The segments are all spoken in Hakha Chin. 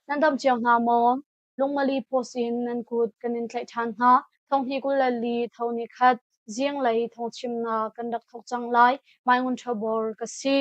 Nan dam cio hna maw? Lungmali post in nan kut kan in tlaih ṭhan hna. Thonghni 24 tho ni khat zinglei thawngchimnak kan rak thawk cang lai. Mai Ngun Ṭha Bor ka si.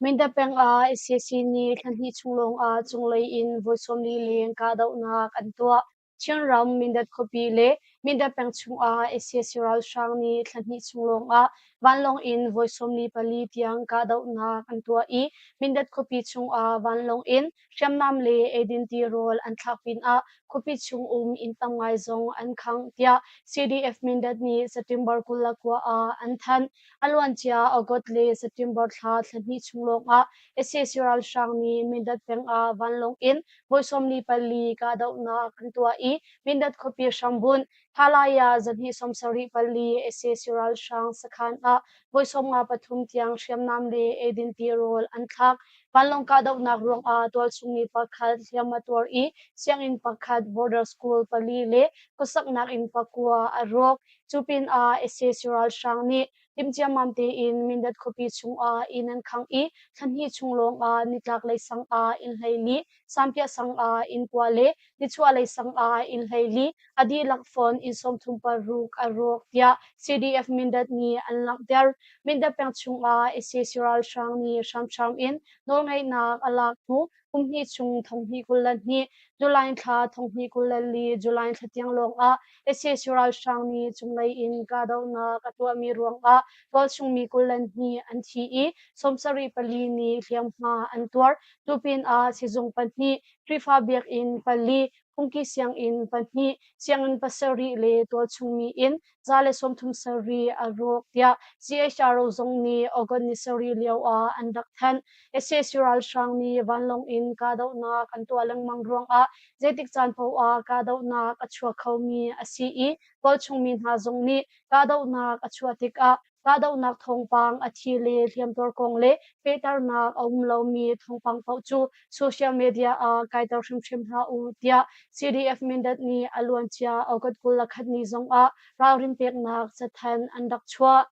Mindat peng ah sac nih thla hnih chung lawng ah cunglei in voi 40 leng kahdohnak an tuah. Chinram Mindat khuapi le Mindat peng chungah sac ralhrang nih thla hnih chung lawngah vanlawng in voi 44 tiang kahdohnak an tuah i Mindat khuapi chungah vanlawng in hriamnam le eidin tirawl an thlak pinah khuapi chung um inn tam ngai zong an khangh tiah CDF Mindat nih September 29 ah an thanh. A luancia August le September thla thla hnih chung lawngah sac ralhrang nih Mindat peng ah vanlawng in voi 44 kahdohnak an tuah i Mindat khuapi hrambunh Thalaya zahnih 74 sac ralhrang sakhan ah voi 53 tiang hriamnam le eidin tirawl an thlak. Vanlawng kahdohnak ruangah tualchung mi pakhat hliam a tuar i sianginn pakhat, border school pali le khuasaknak inn pakua a rawk. Cu pinah sac ralhrang nih timhciammam tein Mindat khuapi chungah inn an khangh i thla hnih chung lawngah nitlaklei sang ah inn 14, Sampiah sang ah inn kua le nichuahlei sang ah inn 14, a dihlak fon inn 36 a rawk tiah CDF Mindat nih an langhter. Mindat peng chungah sac ralhrang nih hramhram in nawlngeihnak a lak hnu kum hnih chung 2022 July thla 2024 July thla tiang lawngah sac ralhrang nih cunglei in kahdohnak a tuahmi ruangah tualchung mi 22 an thi i 74 nih hliamhma an tuar. Tu pinah sizung pahnih, Khrihfa biakinn pali, phungki sianginn pahnih, sianginn pasarih le tualchung mi inn 137 a rawk tiah CHRO zong nih August ni sarih lio ah an rak thanh. Sac ralhrang nih vanlawng in kahdohnak an tuah lengmang ruangah zeitik caan paoh ah kahdohnak a chuak khomi a si i tualchung mi hna zong nih kahdohnak a chuah tikah kahdohnak thawngpang a thi le hliamtuar kong le fehternak a um lomi thawngpang paoh cu social media ah kaiter hrimhrim hlah u tiah CDF Mindat nih a luancia August 21 ni zongah ralrin peknak cathanh an rak chuah.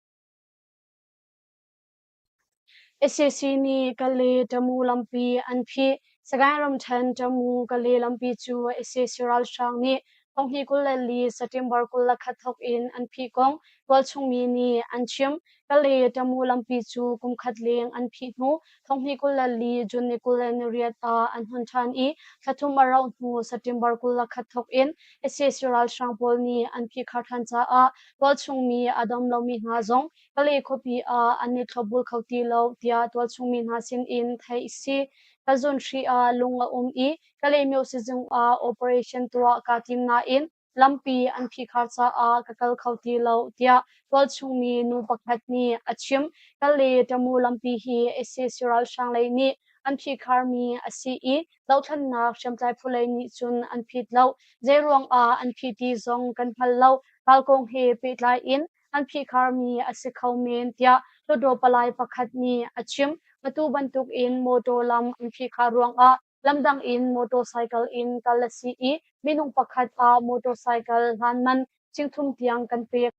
Sac nih Kale Tamu lampi an phih. Sagaing ramṭhen Tamu Kale lampi cu sac ralhrang nih thonghnih 24 September 21 thawk in an phih kong tualchung mi nih an chim. Kale Tamu lampi cu kum khat leng an phih hnu thonghnih 24 June ni 28 ah an hun ṭhan i thla thum a rauh hnu September 21 thawk in sac ralhrang pawl nih an phihkhar ṭhan caah tualchung mi a dam lomi hna zong Kale khuapi ah an i thlopbul kho ti lo tiah tualchung mi hna sinin theih a si. Ka zunhri ah lung a um i Kalaymyo sizung ah operation tuah kaa tim nain lampi an phihkhar caah ka kal kho ti lo tiah tualchung mi nu pakhat nih a chim. Kale Tamu lampi hi sac ralhrang lei nih an phihkharmi a si i dohthlennak hriamtlai phu lei nih cun an phit lo. Zeiruang ah an phih ti zong kan hngal lo. Ralkong he pehtlai in an phihkharmi a si kho men tiah Hluttaw palai pakhat nih a chim. Atu bantuk in motor lam an phihkhar ruangah lamdang in motorcycle in kal a si i minung pakhat ah motorcycle hlan man 3000 tiang kan pek.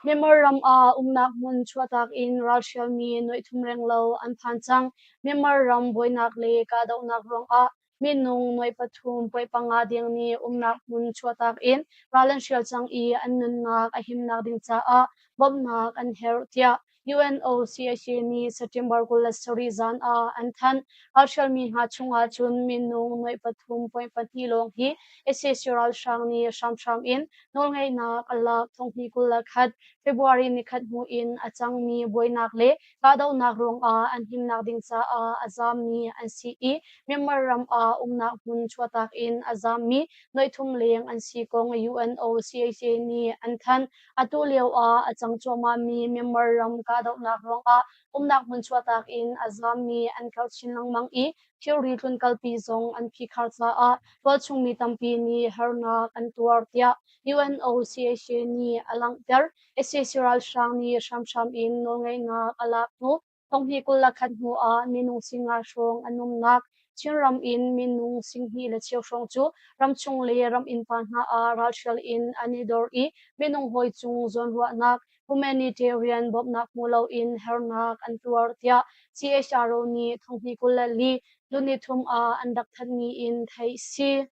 Myanmar ram ah umnak hmun chuahtak in ralhrialmi nuaithum renglo an phan cang. Myanmar ram buainak le kahdohnak ruangah minung nuai pathum puai panga ding nih umnak hmun chuahtak in ral an hrial cang i an nunnak a himnak ding caah bawmhnak an herh tiah UNOCHA nih September 27 zan ah an thanh. Ralhrialmi hna chungah cun minung nuai 3.2 lawng hi sac ralhrang nih hramhram in nawlngeihnak a lak thonghnih 21 February nikhat hnu in a cangmi buainak le kahdohnak ruangah an himnak ding caah a zaammi an si i Myanmar ram ah umnak hmun chuahtak in a zaammi nuaithum leng an si kong UNOCHA nih an thanh. Atu lio ah a cang cuahmahmi Myanmar ram kahdohnak ruangah umnak hmun chuahtak in a zaammi an karh chin lengmang i thilri tlunkalpi zong an phihkhar caah tualchung mi tampi nih harnak an tuar tiah UNOCHA nih a langhter. Sac ralhrang nih hramhram in nawlngeihnak a lak hnu thonghnih 21 hnu ah minung singa hrawng an umnak. Chinram in minung 20,000 le cheu hrawng cu ramchung le ram innpa hna ah ralhrial in an i dor i minung hawi cung zawnruahnak humanitarian bawmhnak hmu loin hernak an tuar tiah CHRO nih thonghnih 24 Luni thum ah an rak thanhmi in theih si.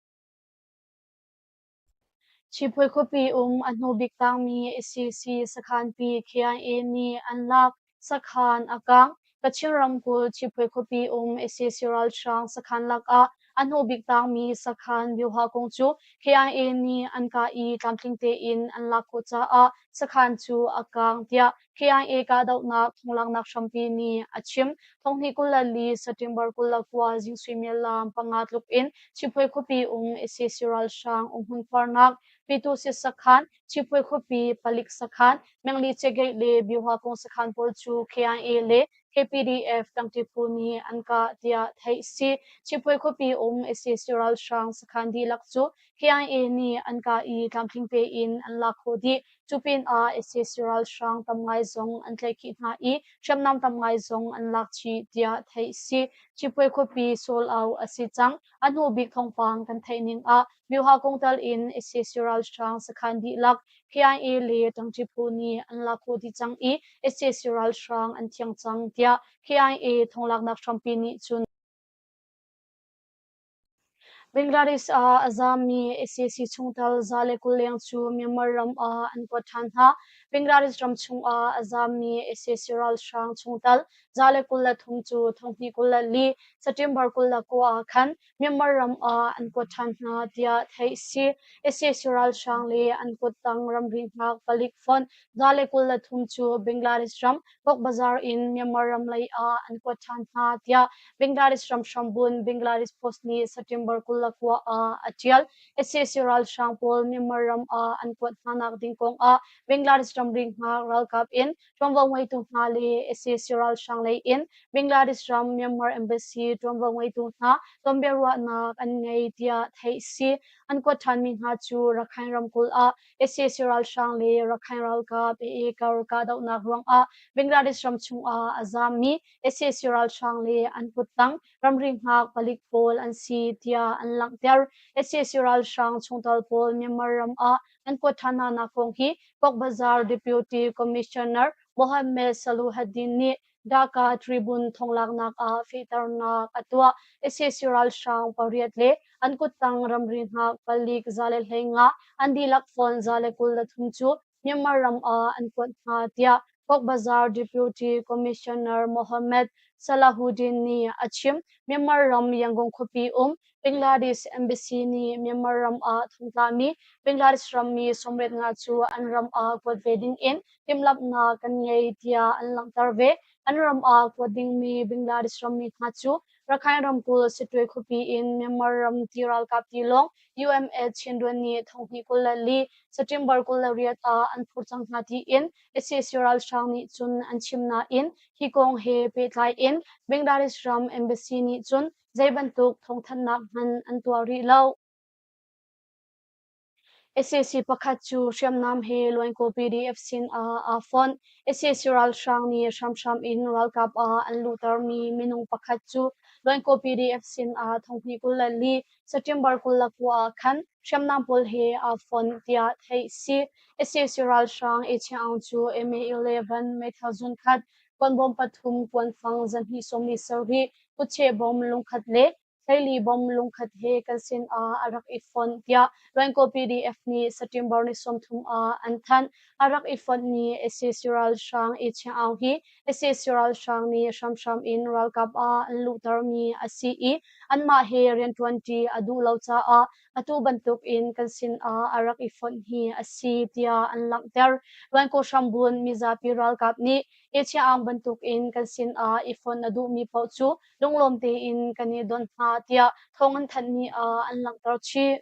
Chiphui khuapi um a hnubik tangmi SEC sakhanpi KIA nih an lak. Sakhan a kang. Kachin ramkulh Chiphui khuapi um SEC ralhrang sakhan lakah a hnubik tangmi sakhan Byuha kong cu KIA nih an kah i tlamtling tein an lak khawh caah sakhan cu a kang tiah KIA kahdohnak thonglaknak hrampi nih a chim. Thonghnih 24 September 29 zing suimilam panga tluk in Chiphui khuapi um sac ralhrang umhmun khuarnak Pitusit sakhan, Chiphui khuapi palik sakhan, Mengli Chegeih le Byuha kong sakhan pawl cu KIA le KPDF tangṭi phu nih an kah tiah theih si. Chiphui khuapi um sac ralhrang sakhan dihlak cu KIA nih an kah i tlamtling tein an lak khawh dih. Cu pinah sac ralhrang tam ngai zong an tlaihkhih hna i hriamnam tam ngai zong an lak chih tiah theih si. Chipwe khuapi Sawlau a si cang. A hnu bik thawngpang kan theih ning ah Myuha kong tal in sac ralhrang sakhan dihlak KIA le ṭangṭi phu nih an lak khawh dih cang i sac ralhrang an thiang cang tiah KIA thonglaknak hrampi nih cun Bangladesh ah a zaammi sac chungtel 120 leng cu Myanmar ram ah an kuat ṭhan hna. Bangladesh ram chungah a zaammi sac ralhrang chungtel 123 cu thonghnih 24 September 29 ah khan Myanmar ram ah an kuat ṭhan hna tiah theih a si. Sac ralhrang le an kuttang ramri hngak palik fonh 123 cu Bangladesh ram Cox's Bazar in Myanmar ram lei ah an kuat ṭhan hna tiah Bangladesh ram hrambun Bangladesh Post nih September 29 ah a ṭial. Sac ralhrang pawl Myanmar ram ah an kuat hnanak ding kong ah Bangladesh ramri hngak ralkap in ṭuanvo ngeitu hna le sac ralhrang lei in Bangladesh ram Myanmar Embassy ṭuanvo ngeitu hna tonbiaruahnak an ngei tiah theih a si. An kuat ṭhanmi hna cu Rakhine ramkulh ah Sac ralhrang le Rakhine ralkap AA kar kahdohnak ruangah Bangladesh ram chungah a zaammi sac ralhrang le an kuttang ramri hngak palik pawl an si tiah an langhter. Sac ralhrang chungtel pawl Myanmar ram ah an kuat ṭhan hnanak kong hi Cox's Bazar Deputy Commissioner Mohammed Saluhaddin nih Dhaka Tribune thonglaknak ah fehternak a tuah. Sac ralhrang pariat le an kuttang ramri hngak palik 115 an dihlak fawn 123 cu Myanmar ram ah an kuat hna tiah Cox's Bazar Deputy Commissioner Mohammed Salahuddin nih a chim. Myanmar ram Yangon khuapi um Bangladesh Embassy nih Myanmar ram ah thongtlami Bangladesh rammi 85 cu an ram ah kuat ve ding in timhlamhnak kan ngei tiah an langhter ve. An ram ah kuat dingmi Bangladesh rammi hna cu Rakhine ramkulh Sittwe khuapi in Myanmar ram ti ralkap tilawng UMS Chindwin nih thonghnih 24 September 28 ah an phur cang hna tiin sac ralhrang nih cun an chim nain hi kong he pehtlai in Bangladesh ram embassy nih cun zei bantuk thawngthanhnak hmanh an tuah rih lo. Sac pakhat cu hriamnam he Luainkaw PDF sin ah aa fonh. Sac ralhrang nih hramhram in ralkap ah an luhtermi minung pakhat cu Luainkaw PDF sin ah thonghnih 24 September 29 ah khan hriamnam pawl he aa fonh tiah theih si. Sac ralhrang E Chiang Aung cu MA11 meithal zunkhat, kuanbawm pathum, kuanfang zahnih 47, kutcheh bom lungkhat le hleili bom lungkhat he kan sin ah a rak i fonh tiah Luainkaw PDF nih September ni 30 ah an thanh. A rak i fonhmi sac ralhrang E Chiang Aung hi sac ralhrang nih hramhram in ralkap ah an luhtermi a si i anmah he rianṭuanṭi a duh lo caah atu bantuk in kan sin ah a rak i fonh hi a si tiah an langhter. Luainkaw hrambun mizapi ralkap nih E Chiang Aung bantuk in kan sin ah i fonh a duhmi paoh cu lunglawm tein kan i don hna tiah thawng an thanhmi ah an langhter chih.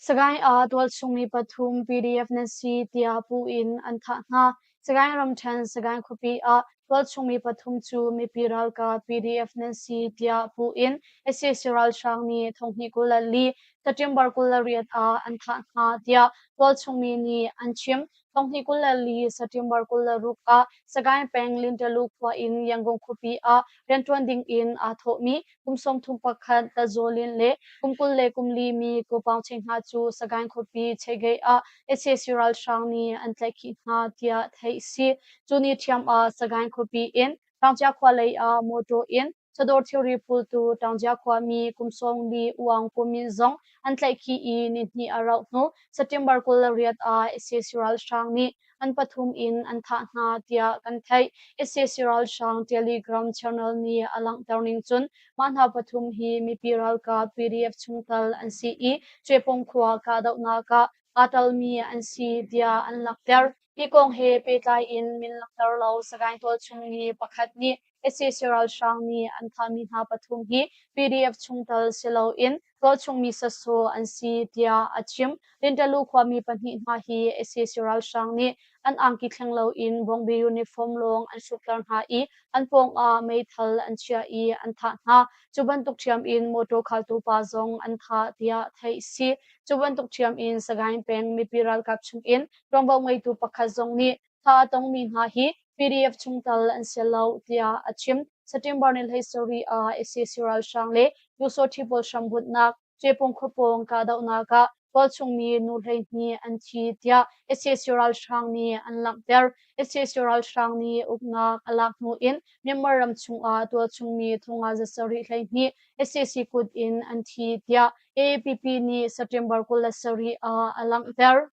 Sagaing ah tualchung mi pathum PDF nan si tiah puh in an thah hna. Sagaing ramṭhen Sagaing khuapi ah tualchung mi pathum cu mipi ralkap PDF nan si tiah puh in sac ralhrang nih thonghnih 24. September 28 ah an thah hna tiah tualchung mi nih an chim. Thonghnih 24 September 26 ah Sagaing peng Lintalu khua in Yangon khuapi ah rianṭuan ding in aa thawhmi kum 31 Tazolin le kum 24 mi Ko Paung Cheng hna cu Sagaing khuapi Chegei ah sac ralhrang nih an tlaihkhih hna tiah theih a si. Cu ni ṭhiam ah Sagaing khuapi in Tangcia khua lei ah mawṭaw in chawdawr thilri phultu Tangcia khuami kum 40 Uang Kumin zong an tlaihkhih i nihnih a rauh hnu September 28 ah sac ralhrang nih an pathum in an thah hna tiah kan theih. Sac ralhrang Telegram channel nih a langhter ning cun mah hna pathum hi mipi ralkap PDF chungtel an si i Cuepong khua kahdohnak ah aa telmi an si tiah an langhter. Hi kong he pehtlai in min langhter lo Sagaing tualchung mi pakhat nih sac ralhrang nih an thahmi hna pathum hi PDF chungtel si loin tualchung mi sasawh an si tiah a chim. Lintalu khuami pahnih hna hi sac ralhrang nih an angki thleng loin bawngbi uniform lawng an hrukter hna i an pawngah meithal an chiah i an thah hna. Cu bantuk ṭhiam in mawṭaw khaltu pa zong an thah tiah theih a si. Cu bantuk ṭhiam in Sagaing peng mipi ralkap chungin ṭuanvo ngeitu pakhat zong nih thah a tongmi hna hi PDF chungtel an si lo tiah a chim. September ni 17 ah sac ralhrang le Pyusawṭhi pawl hrambunhnak Cepung khuapawng kahdohnak ah tualchungmi nu 12 an thi tiah sac ralhrang nih an langhter. Sac ralhrang nih uknak a lak hnu in Myanmar ram chungah tualchungmi thonga 712 sac kut in an thi tiah AAPP nih September 27 ah a langhter.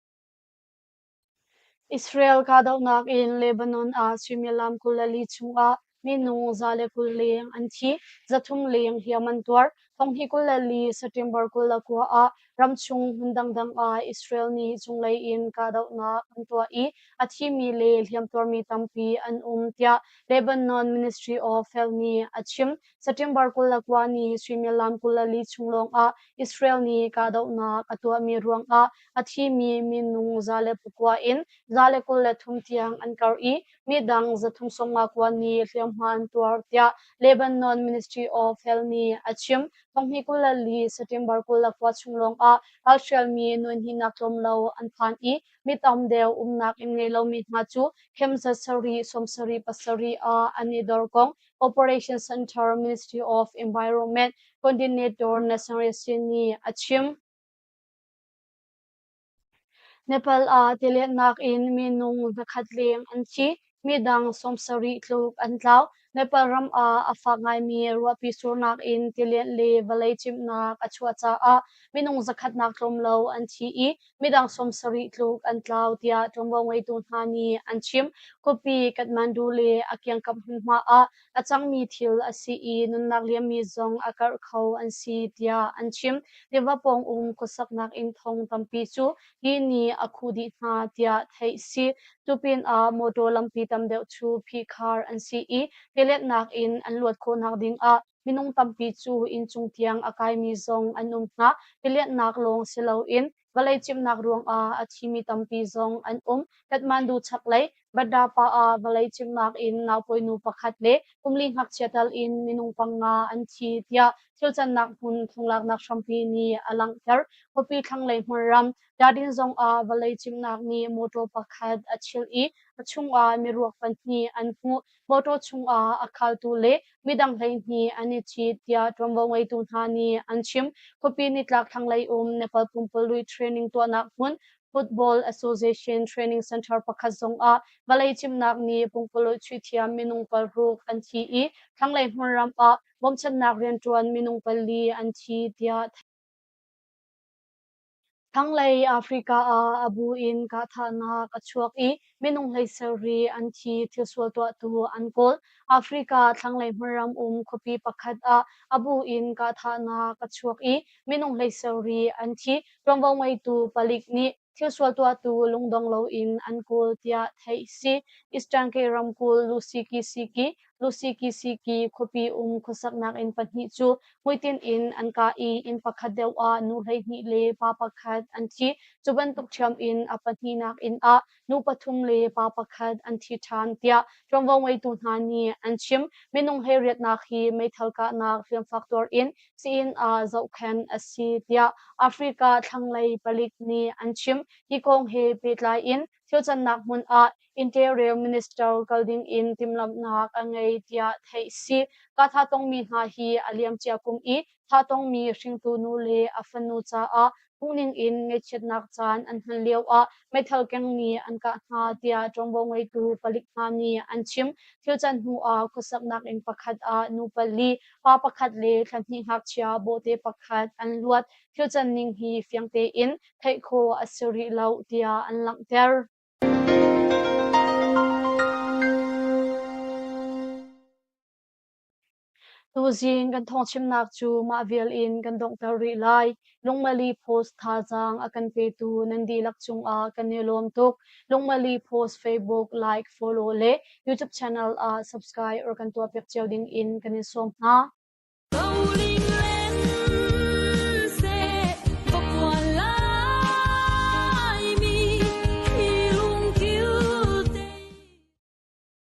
Israel kahdohnak in Lebanon ah suimilam 24 chungah minung 120 leng an thi, 300 leng hliam an tuar. Thonghnih 24 September 29 ah ramchung hmun dangdang ah Israel nih cunglei in kahdohnak an tuah i a thimi le hliamtuarmi tampi an um tiah Lebanon Ministry of Health nih a chim. September 29 ni suimilam 24 chung lawngah Israel nih kahdohnak a tuahmi ruangah a thimi minung 109 in 123 tiang an karh i midang 359 nih hliamhma an tuar tiah Lebanon Ministry of Health nih a chim. Thonghnih 24 September 29 chung lawngah ralhrialmi nuaihnih tlawm lo an phan i mi tam deuh umnak inn ngei lomi hna cu camp 700 77 ah an i dor kong Operation Center Ministry of Environment Coordinator National nih a chim. Nepal ah tiletnak in minung 100 leng an thi, midang 70 tluk an tlau. Nepal ram ah a fak ngaimi ruahpi surnak in tilian le vawlei cimhnak a chuah caah minung zakhatnak tlawm lo an thi i midang 70 tluk an tlau tiah ṭuanvo ngeitu hna nih an chim. Khuapi Kathmandu le a kiangkap hmunhma ah a cangmi thil a si i nunnak liammi zong a karh kho an si tiah an chim. Tiva pawng um khuasaknak inn thong tampi cu hi nih a khuh dih hna tiah theih a si. Cu pinah mawṭaw lampi tam deuh cu phihkhar an si i tiletnak in an luat khawhnak dingah minung tampi cu inncung tiang a kaimi zong an um hna. Tiletnak lawng si loin vawlei cimhnak ruangah a thimi tampi zong an um. Kathmandu chaklei Badapa ah vawlei cimhnak in naupawi nu pakhat le kumli ngakchia tal in minung panga an thi tiah thilcannak hmun thonglaknak hrampi nih a langhter. Khuapi thlanglei hmunram Dadin zong ah vawlei cimhnak nih mawṭaw pakhat a chilh i a chungah miruak pahnih an hmuh. Mawṭaw chungah a khaltu le midang 12 an i cit tiah ṭuanvo ngeitu hna nih an chim. Khuapi nitlak thlanglei um Nepal pumpululh training tuahnak hmun Football Association Training Center pakhat zongah vawlei cimnak nih pumpululh chuihthiam minung 6 an thi i thlanglei hmunram ah bawmchannak rianṭuan minung pali an thi tiah Thlanglei Africa ah a bu in kahthahnak a chuak i minung 17 an thi thilsual tuahtu an kawl. Africa thlanglei hmunram um khuapi pakhat ah a bu in kahthahnak a chuak i minung 17 an thi. Ṭuanvo ngeitu palik nih thilsual tuahtu lungdong loin an kawl tiah theih a si. Eastern Cape ramkulh Lusikisiki, Lusikisiki khuapi um khuasaknak inn pahnih cu hmuitinh in an kah i inn pakhat deuh ah nu 12 le pa pakhat an thi. Cu bantuk ṭhiam in a pahnihnak inn ah nu pathum le pa pakhat an thi ṭhan tiah ṭuanvo ngeitu hna nih an chim. Minung hleiriatnak hi meithal kahnak hliamfak tuar in sii-inn ah zohkhenh a si tiah Africa thlanglei palik nih an chim. Hi kong he pehtlai in thilcannak hmun ah Interior Minister kal ding in timhlamhnak a ngei tiah theih si. Katha tongmi hna hi a liamcia kum i tha tongmi hringtu nu le a fanu caah phungning in ngaihchiatnak caan an hman lioah meithal keng nih an kah hna tiah ṭuanvo ngeitu palik hna nih an chim. Thilcan hnu ah khuasaknak inn pakhat ah nu pali, pa pakhat le thla hnih ngakchia bawhte pakhat an luat. Thilcan ning hi fiang tein theih khawh a si rih lo tiah an langhter. Tuzing kan thawngchimnak cu mah vial in kan donghter rih lai. Lungmali Post thazaang a kan petu nan dihlak cungah kan i lawm tuk. Lungmali Post Facebook like, follow le YouTube channel ah subscribe or kan tuahpiak cio ding in kan in sawm hna.